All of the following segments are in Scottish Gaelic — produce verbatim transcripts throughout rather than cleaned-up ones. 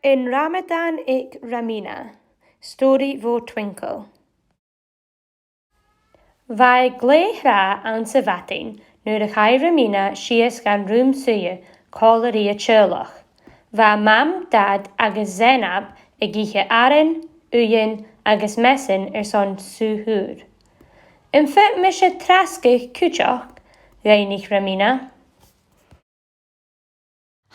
An Ramadan aig Rameena, stòiridh bho Twinkl. Bha e glè thràth anns a' mhadainn nuair a chaidh Rameena sìos dhan rùm-suidhe còmhla ri a teaghlach. Bha Mam, Dad agus Zainab ag ithe aran, uighean agus measan airson sùgh ùr. "Am faod mise trasgadh cuideachd?" dh'fhaighnich Rameena.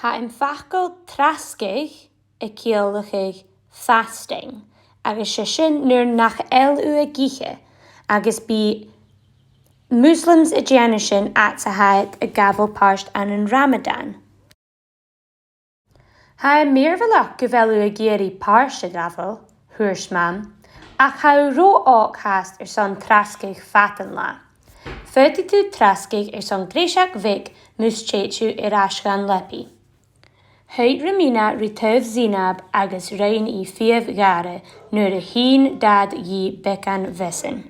Tha am facal trasgadh a' ciallachadh fasting, agus 's e sin nuair nach eil thu ag ithe, agus bidh Muslims a' dèanamh sin fhad 's a tha iad a' gabhail pàirt ann an Ramadan. "Tha e mìorbhaileach gu bheil thu ag iarraidh pàirt a ghabhail," thuirt Mam, "ach tha thu ro òg fhathast airson trasgadh fad an latha. Faodaidh tu trasgadh airson greiseag bheag mus tèid thu air ais dhan leabaidh." Thuit Rameena ri taobh Zainab agus rinn i fiamh-ghàire nuair a shìn Dad dhi beagan mheasan.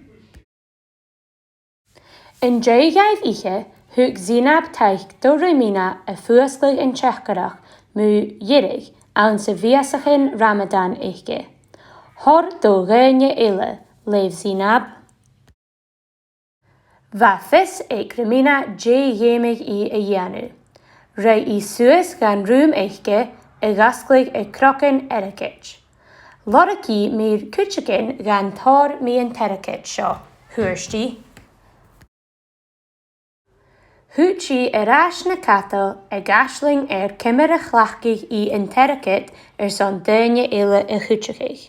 An dèidh dhaibh ithe, thug Zainab taic do Rameena a' fuasgladh an teachdaireachd mu dheireadh anns a' mhìosachan Ramadan aice. "Thoir do dhaoine eile," leugh Zainab. Bha fios aig Rameena dè dh'fheumadh i a dhèanamh. Ruith i suas dhan rùm aice a dh'fhosgladh a crogan airgid. "Lorgaidh mi cuideigin dhan toir mi an t-airgead seo," thuirt i. Thuit i air ais na cadal ag aisling air ciamar a chleachdadh i an t-airgead airson daoine eile a chuideachadh.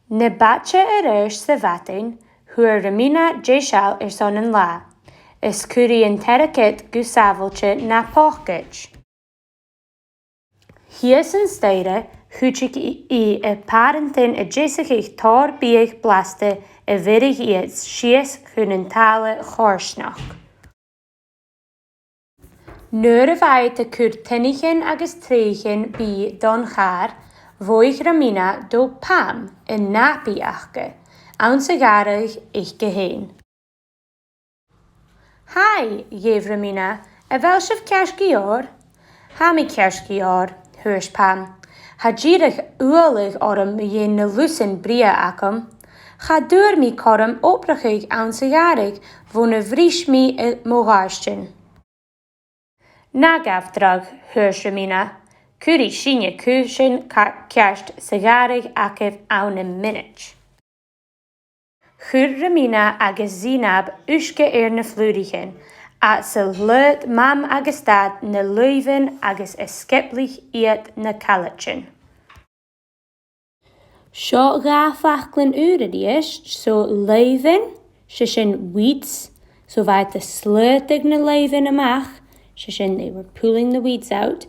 Na b' fhaide air adhart sa mhadainn, fhuair Rameena deiseil airson an latha, is chuir i an t-airgead gu sàbhailte na pocaid. Shìos an staidhre, chuidich i, i air pàrantan a' deasachadh tòrr biadh blasta a bheireadh iad sìos chun an talla choimhearsnachd. Nuair a bha iad a' cur tionichean agus treidhichean bìdh don chàr, mhothaich Rameena do Pam, an nàbaidh aca, anns a' ghàrradh aice fhèin. "Hi," dh'èigh Rameena, "a bheil sibh ceart gu leòr?" "Tha mi ceart gu leòr," thuirt Pam. "Tha dìreach uallach orm mu dheidhinn na lusan brèagha agam. Cha d' fhuair mi cothrom obrachadh anns a' ghàrradh bhon a bhris mi, eh, mo ghàirdean." "Na gabh dragh," thuirt Rameena, "cuiridh sinne cùisean ca-, ceart sa ghàrradh agaibh ann am mionaid." Chuir Rameena agus Zainab uisge air na flùraichean, fhad 's a shlaod Mam agus Dad na luibhean agus a sgioblaich iad na cailleadan. Seo dhà fhaclan ùr a-rithist, so luibhean, 's e sin weeds, so bha iad a' slaodadh na luibhean a-mach, 's e sin they were pulling the weeds out,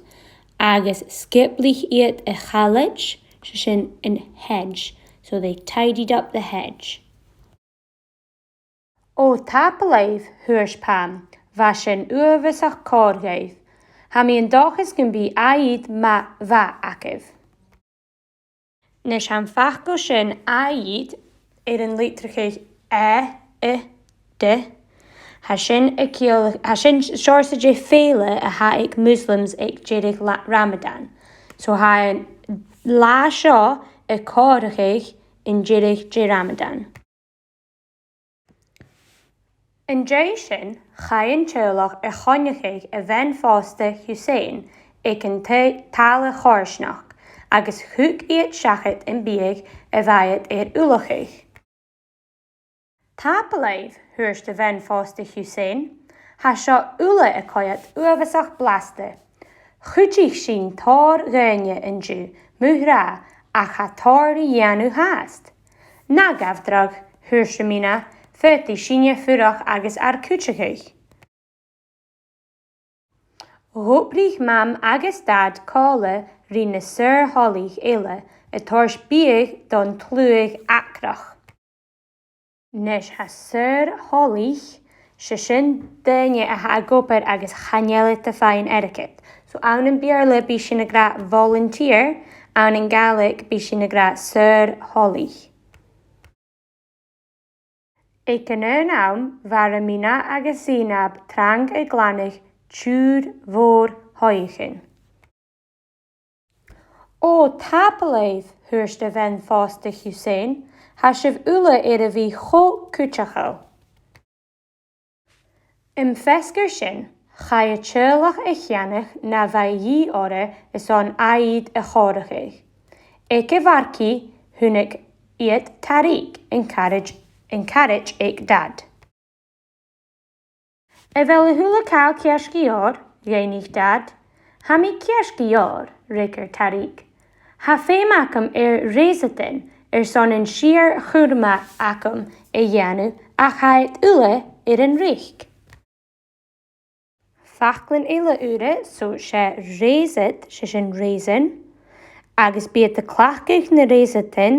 agus sgioblaich iad a' chaillead, 's e sin an hedge, so they tidied up the hedge. "Ò, tapadh leibh," thuirt Pam, "bha sin uabhasach còir dhuibh. Tha mi an dòchas gum bi Eid math agaibh." Nis, tha am facal sin Eid air an litreachadh E, I, D. Tha sin a' ciall-, tha sin seòrsa de fhèill a th' aig Muslims aig deireadh la-, Ramadan. So tha an latha seo a' comharrachadh an deireadh de Ramadan. An dèidh sin, chaidh an teaghlach a choinneachadh a' bhean-phòsta Hussein aig an t-, talla choimhearsnachd agus thug iad seachad am biadh a bha iad air ullachadh. "Tapadh leibh," thuirt a' bhean-phòsta Hussein, "tha seo uile a' coimhead uabhasach blasta. Chuidich sinn tòrr dhaoine an-diugh mu thràth ach tha tòrr ri dhèanamh fhathast." "Na gabh dragh," thuirt Rameena, "faodaidh sinne fuireach agus ar cuideachadh." Dh'obraich Mam agus Dad còmhla ri na saor-thoileach eile a' toirt biadh don t-sluagh acrach. Nis, tha saor-thoileach, 's e sin daoine a tha ag obair agus chan eil iad a' faighinn airgead. So ann am Beurla bidh sinn ag ràdh volunteer, ann an Gàidhlig bidh sinn ag ràdh saor-thoileach. Aig an aon àm, bha Rameena agus Zainab trang a' glanadh tiùrr mhòr shoithichean. "Ò, tapadh leibh," thuirt a' bhean-phòsta Hussein, "tha sibh uile air a bhith cho cuideachail." Am feasgar sin, chaidh an teaghlach a cheannach na bha a dhìth orra airson Eid a chomharrachadh. Aig a' mhargaidh, chunnaic iad Tariq, an caraid, an caraid aig Dad. "A bheil a h-uile càil ceart gu leòr?" dh'fhaighnich Dad. "Tha mi ceart gu leòr," fhreagair Tariq. "Tha feum agam air rèasaidean airson an sìor churma agam a dhèanamh, ach tha iad uile air an reic." Faclan eile ùra, so 's e rèasaid, 's e sin raisin, agus bidh iad a' cleachdadh na rèasaidean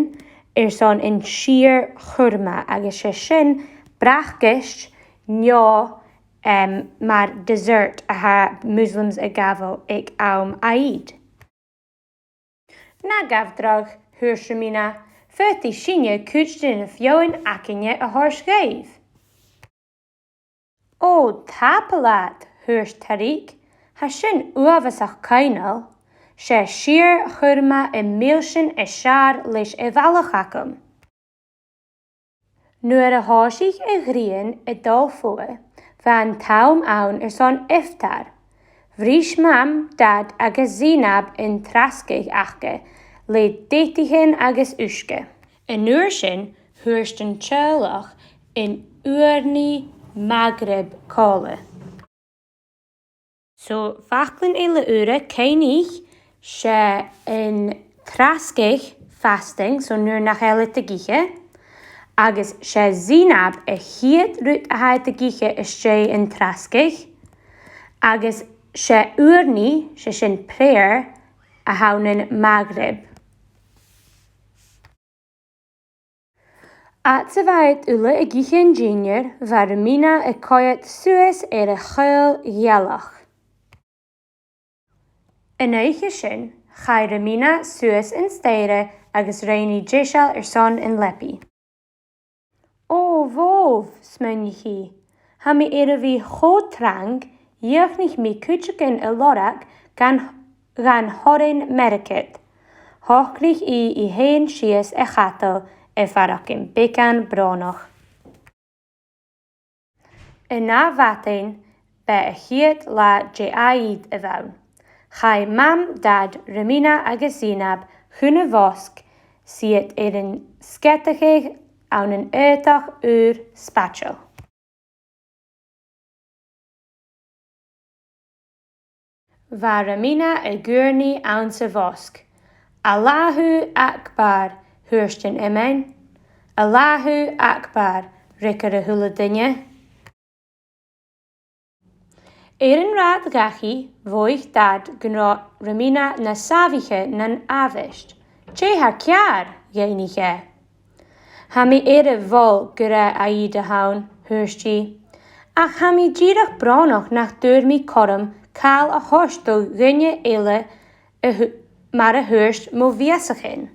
airson an sìor churma, agus 's e sin bracaist no, em, mar dessert a tha Muslims a' gabhail aig àm Eid. "Na gabh dragh," thuirt Rameena, "faodaidh sinne cuid de na feadhainn againne a thoirt dhuibh." "Ò, tapadh leat," thuirt Tariq, "tha sin uabhasach coibhneil. 'S e sìor churma am mìlsean as fheàrr leis a' bhalach agam." Nuair a thòisich a' ghrian a' dol fodha, bha an t-àm ann airson iftar. Bhris Mam, Dad agus Zainab an trasgadh aca le deitichean agus uisge. An uair sin, thuirt an teaghlach an ùrnaigh Maghrib còmhla. So, faclan eile ùra, cuimhnich, 's e an trasgadh fasting, so nuair nach eil iad ag ithe, agus 's e Zainab a' chiad rud a tha iad ag ithe às dèidh an trasgadh, agus 's e ùrnaigh, 's e sin prayer, a th' ann an Maghrib. Fhad 's a bha iad uile ag ithe an dinnear, bha Rameena a' coimhead suas air a' chaol ghealach. An oidhche sin, chaidh Rameena suas an staidhre agus rinn i deiseil airson an leabaidh. "Ò, bhobh," smaoinich i, "tha mi air a bhith cho trang, dhìochuimhnich mi cuideigin a lorg dhan, dhan torann meirgead." Shocraich i i fhèin sìos a chadal a' faireachdainn beagan brònach. An ath mhadainn, b' e a' chiad latha de Eid a bh' ann. Chaidh Mam, Dad, Rameena agus Zainab chun a' mhosg, 's iad air an sgeadachadh ann an aodach ùr spaideil. Bha Rameena ag ùrnaigh anns a' mhosg. "Allahu Akbar," thuirt an imam. "Allahu Akbar," fhreagair a h-uile duine. Air an rathad dhachaigh, mhothaich Dad gun robh Rameena na bu shàmhaiche na àbhaist. "Dè tha ceàrr?" dh'fhaighnich e. "Tha mi air a mholadh gur e Eid a th' ann," thuirt i, "ach tha mi dìreach brònach nach d' fhuair mi cothrom càil a thoirt do dhuine eile a thu-, mar a thuirt mo mhiosachan."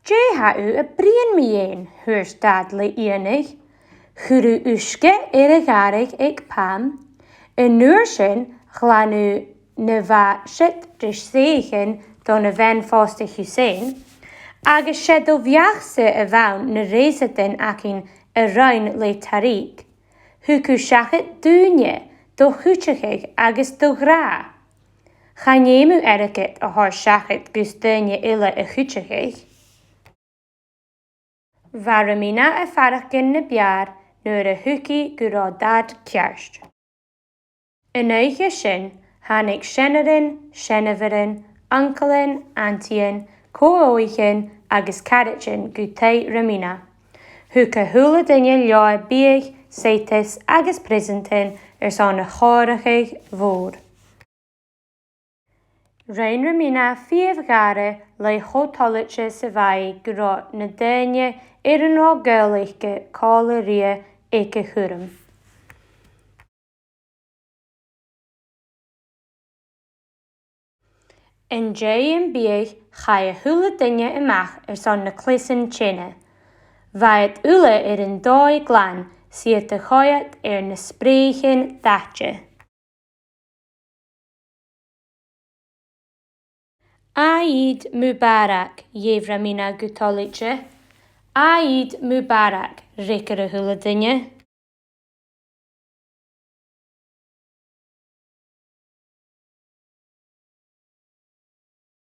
"Dè tha thu a' bruidhinn mu dheidhinn?" thuirt Dad le iongnadh. "Chuir thu uisge air a' ghàrradh aig Pam. An uair sin, ghlan thu na bha siud de shoithichean do na bhean-phòsta Hussein, agus 's e do bheachd-sa a bh' ann na rèasaidean againn a roinn le Tariq. Thug thu seachad daoine do chuideachadh agus do ghràdh. Chan fheum thu airgead a thoirt seachad gus daoine eile a chuideachadh." Bha Rameena a' faireachdainn na b' fheàrr nuair a thuig i gun robh Dad ceart. An oidhche sin, thàinig seanairean, seanmhairean, uncailean, antaidhean, co-oghaichean agus caraidean gu taigh Rameena. Thug a h-uile duine leotha biadh, saidheachas agus preusantan airson a' chomharrachaidh mhòir. Rinn Rameena fiamh-ghàire le cho toilichte 's a bha i gun robh na daoine air an robh gaol aice còmhla rithe aig a' chuirm. An dèidh am biadh, chaidh a h-uile duine a-mach airson na cleasan teine. Bha iad uile air an dòigh glan, 's iad a' coimhead air na sprèidhean dathte. Eid Mubarak, dh'èigh Rameena gu toilichte. Eid Mubarak, fhreagair a h-uile duine.